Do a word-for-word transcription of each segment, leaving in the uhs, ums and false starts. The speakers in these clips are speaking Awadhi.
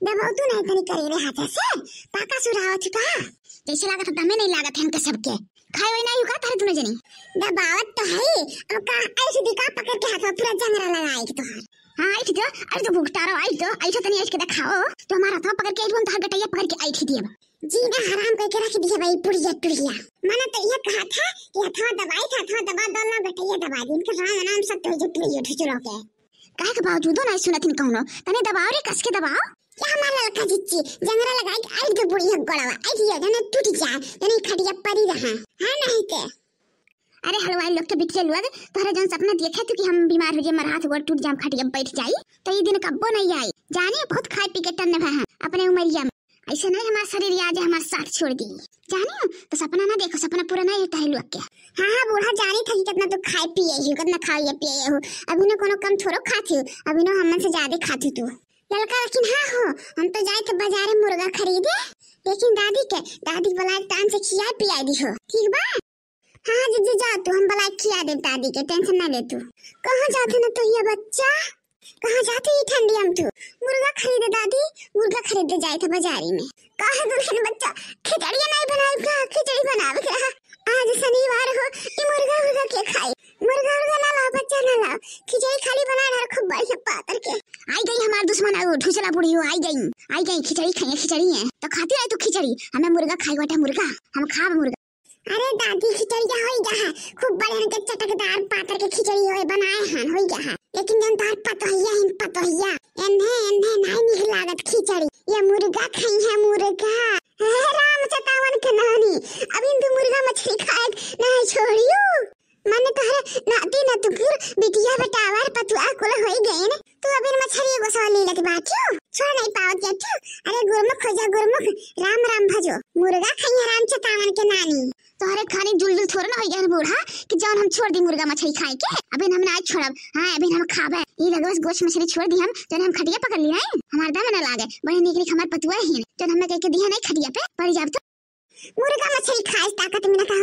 दबावतू नहीं तनी करेरे हाथे से, पाका सुरावत का? जैसे लागत है दमे नहीं लागत है हमके सबके। खाए वही नहीं का तारे दुनो जनी? दबावत तो है, अब का ऐठ दी का पकड़ के हाथ में पूरा जंगरा लगाए के तोहार। हाँ, ऐठ दो, ऐठ दो भुगतारो, ऐठ दो, ऐठ तनी ऐठ के दिखाओ। तो हमारा हाथ पकड़ के ऐठ, हम तोहार गटैया पकड़ के ऐठ दिए। जीना हराम करके रख दिया भाई, पुड़िया टुड़िया। मना तो यह कहा था कि हथवा दबाई था, हथवा दबा दो ना, गटैया दबा दी। इनके राम नाम सत्य हो जो टुड़िया ठुचुरो के। काहे के बावजूदो नहीं सुनत इन कौनो? तने दबाओ रे, कस के दबाओ। क्या हमार ललका जिच्ची, जंगरा लगाई के ऐठ दे बुढ़िया गोड़वा, ऐठ दिया, जने टूट जाए, जने खटिया परी रहा। हाँ नहीं ते। अरे हलवाई लोग के बिटिया लोग, तोहरे जौन सपना देखे तू कि हम बीमार हो जाए, हमार हाथ गोड़ टूट जाए, हम खटिया बैठ जाई, तो ये दिन कब्बो नहीं आई। जानी बहुत खाए पी के टन्ने भए हैं अपने उमरिया में। ऐसे नहीं हमार शरीर आज हमार साथ छोड़ दी। जानी तो सपना ना देखो, सपना पूरा नहीं होता है लोग के। हाँ, हाँ, बूढ़ा जानी था कि कितना तू खाए पिए ही, कितना खाए पिए हो। अभी नो कोनो कम थोड़ो खाती हो, अभी नो हमन से ज्यादा खाती तू। ललका लेकिन हाँ हो, हम तो जाए थे बाजारे मुर्गा खरीदे, लेकिन दादी के, दादी के बुलाए टाइम से खियाए पियाए दी हो, ठीक बा? हाँ, हाँ, जीजी, जा तू, हम बुलाए खिया दे दादी के, tension ना ले तू। कहाँ जाते ना तो ये बच्चा, कहाँ जाते ये ठंडी हम तू? मुर्गा खरीदे दादी, मुर्गा खरीदे जाए थे बाजारी में। काहे दुल्हन बच्चा, खिचड़िया नहीं बनाए का? खिचड़ी बनावे के रहा। आज शनिवार हो, ये मुर्गा उर्गा के खाई? मुर्गा उर्गा ना लाओ बच्चा, ना लाओ। खिचड़ी खाली बना रहा खूब बढ़िया पातर के। आई गई हमार दुश्मन, आओ ठुचला बुढ़ियो, आई गई, आई गई। खिचड़ी खाइए, खिचड़ी है तो खाती रही तू खिचड़ी। हमें मुर्गा खाई बाटे, मुर्गा, हम खाब मुर्गा। अरे दादी, खिचड़िया होई गा है, खूब बढ़िया के चटकदार पातर के खिचड़ी होए बनाए हन, होई गा है। लेकिन जौन तार पतोहिया हिन पतोहिया, एन्हे, एन्हे नाई निक लागत खिचड़ी। ये मुर्गा खाई है, मुर्गा। हे राम चतावन के नानी, अब इन तू मुर्गा मछली खाए नहीं छोड़ियो। माने तोहरे नाती नतुपुर बिटिया बेटावर पतुआ कुल होई गइन, तू अबिन मछरी एगो सौ लीलत बाटियो, छोड़ नहीं पावत जाटियो। अरे गुरमुख हो जा गुरमुख, राम राम भजो, मुर्गा खइया राम चतावन के नानी। तोहरे खानी जुलजुल थोड़े ना होई गइन बूढ़ा कि जौन हम छोड़ दी मुर्गा मछरी खाए के। अबिन हम ना छोड़ब, हाँ अबिन हम खाबे। ई लगवस गोश मछरी छोड़ दी हम, जौन हम खटिया पकड़ ली नहीं, हमार दम ना लागे। बड़े निक निक हमार पतुआ ही, जौन हमें कह के दिया नहीं खटिया पे पड़ जाब तो। मुर्गा मछली खाए ताकत मिलत हो,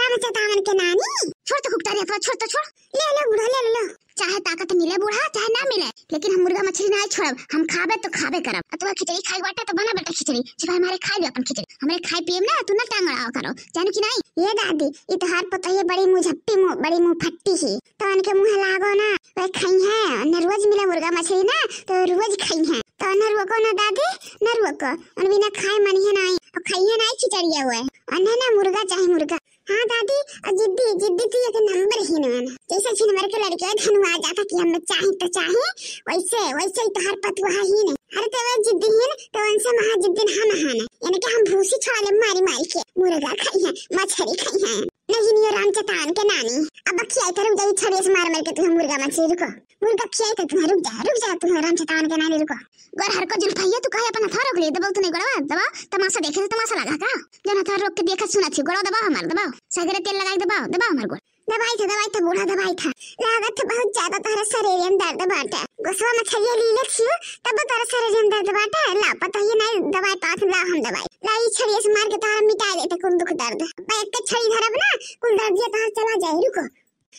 राम चतावन के नानी। छोड़ तो कुकटारी अथवा, छोड़ तो छोड़। ले लो बूढ़ा, ले लो। चाहे ताकत मिले बूढ़ा, चाहे ना मिले, लेकिन हम मुर्गा मछली ना छोड़ब। हम खाबे तो खाबे करब। अथवा खिचड़ी खाए बाटे तो बना बेटा खिचड़ी, छिपा हमारे खाए लो अपन खिचड़ी। हमरे खाए पिए में ना तू ना टांग अड़ावा करो, जानू कि नहीं? ये दादी, ई तोहार पतोहिया बड़ी मुझप्पी मुँह, बड़ी मुँह फट्टी ही। तो उनके मुँह लागो ना, वे खाई हैं, उन्हें रोज मिले मुर्गा मछली ना, तो रोज खाई हैं। तो उन्हें रोको ना दादी, ना रोको, उन बिना खाए मन ही नहीं, और खाइए नहीं खिचड़िया हुए। उन्हें ना मुर्गा चाहे मुर्गा। हाँ दादी, और जिद्दी, जिद्दी तो एक नंबर ही ना। जैसे छिनवर के लड़के धनुआ जाता कि हम चाहे तो चाहे, वैसे, वैसे ही तोहार पतुआ ही नहीं। अरे तो वे जिद्दी ही ना, तो उनसे महा जिद्दी हम है ना। यानी कि हम भूसी छोड़ा ले मारी मारी के, मुर्गा खाई हैं, मछली खाई हैं। नहीं नियो राम चतावन के नानी, अब खियाई तो रुक जाई छड़िया से मार मार के तुम्हें मुर्गा मछली, रुको। मुर्गा खियाई तो तुम्हें, रुक जा, रुक जा तुम्हें राम चतावन के नानी, रुको। गोरहर को जुल्फैया तू काहे अपन हथवा रोक ले, दबाओ तू नहीं गोड़वा, दबाओ, तमाशा देखे तो तमाशा लगा का? जौन हथवा रोक के देखा सुना थी, गोड़वा दबाओ हमार, दबाओ, सगरे तेल लगाई दबाओ, दबाओ हमार गोड़। दबाई था, दबाई था बूढ़ा, दबाई था। लागत है बहुत ज्यादा तोहरे शरीर में दर्द बाटे। गोसवा मछलिया लीले छियो, तब तोहरे शरीर में दर्द बाटे। ला, पतोहिया नहीं दबाई पावत, ला हम दबाई। ला, ई छड़िया से मार के तोहरा मिटाई देते कुल दुख दर्द। बा, एक के छड़ी धरब ना, कुल दर्दिया तोहर चला जाए। रुको,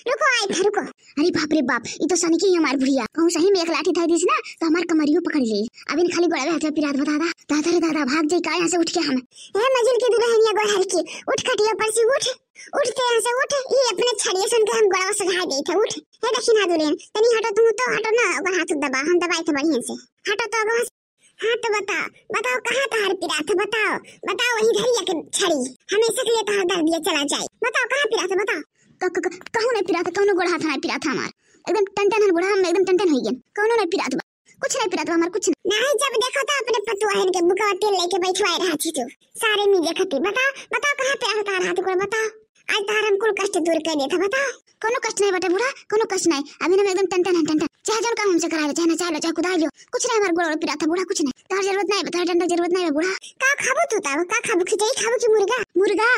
रुको, आई था, रुको। अरे बाप रे बाप, ई तो सनकी ही हमार बुढ़िया। कहूँ सही में एक लाठी धर दीस ना, तो हमार कमरियो पकड़ ले। अब इन खाली गोड़वे हाथ पिरात बता दा। दादा रे दादा, भाग जाई का यहाँ से उठ के हम। ए मजिल के दुल्हनिया गोरहर की, उठ खटिया पर से उठ। उठ ते यहाँ से उठ, ई अपने छड़िए सुन के हम गोड़वा सुझाए देत है, उठ। हे दक्षिणा दुलेन, तनी हटो तुम तो, हटो ना, ओकर हाथ दबा, हम दबाई थे बढ़िया से। हटो तो अगवा से। हाँ तो बताओ, बताओ कहाँ तोहार पिरात है, बताओ, बताओ वही धरिया के छड़ी, हमेशा के लिए तोहार दर्दिया चला जाए। बताओ कहाँ पिरात है, बताओ। क-, क-, क-, कहूँ नहीं पिरात है, कौनो गोड़ हाथ नहीं पिरात है हमार। एकदम टन टन है बूढ़ा, हम एकदम टन टन हो गए, कौनो नहीं पिरात बा। कुछ नहीं पिरात बा हमार, कुछ नहीं। नहीं, जब देखो तो अपने पतुआ इनके बुकवा तेल लेके बैठवाए रहा छी तू। सारे मी देखती। बताओ, बताओ कहाँ पिरात है तोहार हाथ गोड़, बताओ। आज तोहार हम कुल कष्ट दूर कर देता, बताओ। कोनो कष्ट नहीं बटे बूढ़ा, कोनो कष्ट नहीं। अभी हम एकदम टन टन है, टन टन। चाहे जौन काम हमसे करा लो, चाहे नचा लो, चाहे कुदाई लो, कुछ नहीं हमार गोड़ पिरात है बूढ़ा, कुछ नहीं। तोहार जरूरत नहीं बा, तोहार डंडा जरूरत नहीं बा बूढ़ा। का खाबू तू तब? का खाबू? खिचड़ी खाबू कि मुर्गा? मुर्गा?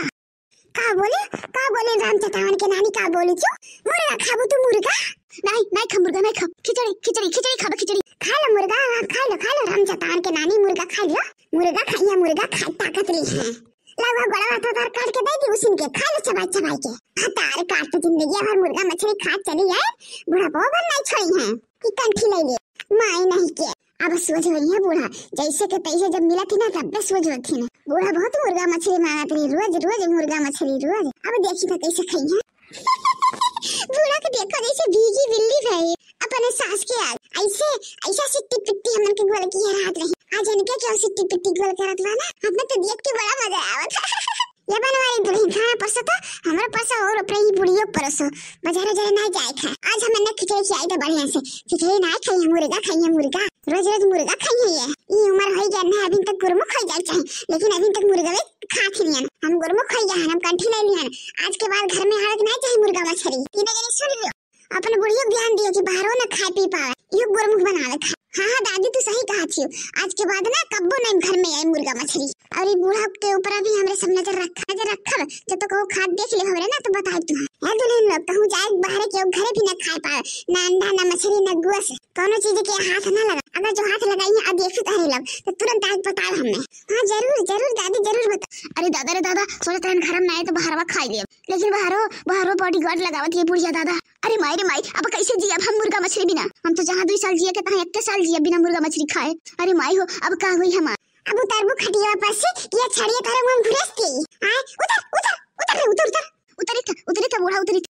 का बोले? का बोले राम चतावन के नानी, का बोले तू? मुर्गा खाबू तू, मुर्गा? नहीं, नहीं खा मुर्गा, नहीं खा। खिचड़ी, खिचड़ी, खिचड़ी खाबे, खिचड़ी। खा लो मुर्गा, हाँ, खा लो, खा लो राम चतावन के नानी, मुर्गा खा लो। मुर्गा खाइए, मुर्गा खा, ताकत ली है। लगवा गोड़वा तो तार काट के दे दी उसिन के, खा लो चबाई चबाई के। हाँ, तार काट के जिंदगी भर मुर्गा मछली खा चली है, बुढ़ापो भर नहीं छोड़ी है। कि कंठी ले ले, माई नहीं के। अब सोच रही है बूढ़ा, जैसे के तैसे जब मिला थी ना, तब बस सोच रही थी ना। बूढ़ा बहुत मुर्गा मछली मांगत रही, रोज रोज मुर्गा मछली रोज। अब देखी था कैसे खाई है। बूढ़ा के देखो जैसे भीगी बिल्ली भाई, अपने सास के आगे ऐसे, ऐसा सिट्टी पिट्टी हमन के गोल की रात रही। आज इनके क्यों सिट्टी पिट्टी गोल करत बा ना, हमें तो देख के बड़ा मजा आवत। ये बनवारी दुल्हन खाना परसो तो, हमरो परसो और ऊपर ही बुढ़ियो परसो। बाजार उजार ना जाए खा। आज हम इन्हें खिचड़ी खियाई तो बढ़िया से। खिचड़ी ना खाई, हम मुर्गा खाई, हम मुर्गा। रोज रोज मुर्गा खाई है ये। ई उम्र होई गया ना, अभी तक गुरमुख हो जाए चाहे, लेकिन अभी तक मुर्गा में खा थी लियन। हम गुरमुख हो गया, हम कंठी ले लियन। आज के बाद घर में आवे के ना चाहे मुर्गा मछली। तीनों जने सुन लियो, अपने बुढ़ियो के ध्यान दियो कि बाहरो ना खाए पी पावे, इहो गुरमुख बनावे खा। हाँ हाँ दादी, तू सही कहा थी, आज के बाद ना कब्बो नहीं घर में आए मुर्गा मछली। और ये बूढ़ा के ऊपर भी हमरे सब नजर रखा, नजर रखब। जब तो कहूँ खात देख ले हमरे ना तो बताए तू। यार दुल्हन लोग, कहूँ जाए बाहर के घरे भी ना खाए पावे, ना अंडा, ना मछली, ना गोस, कौनो चीज के हाथ ना लगा। अगर जो हाथ लगाई है, अब देखी तारे लोग, तो तुरंत आग बताए हमें। हाँ जरूर जरूर दादी, जरूर बता। अरे दादा रे दादा, सोचत रहन घर में ना आए तो बाहरवा खाई लेब, लेकिन बाहरो, बाहरो बॉडीगार्ड लगावत ये बुढ़िया दादा। अरे माई रे माई, अब कैसे जियब हम मुर्गा मछली बिना? हम तो जहाँ दुई साल जिए के तहाँ इक्के साल जियब बिना मुर्गा मछली खाए। अरे माई हो, अब का होई हमार? अब उतरबू खटिया पर से, ये छड़िया तारा मुंह घुरस के। आए, उतर, उतर, उतर रे, उतर, उतर। उतरी था, उतरी था बूढ़ा, उतरी था।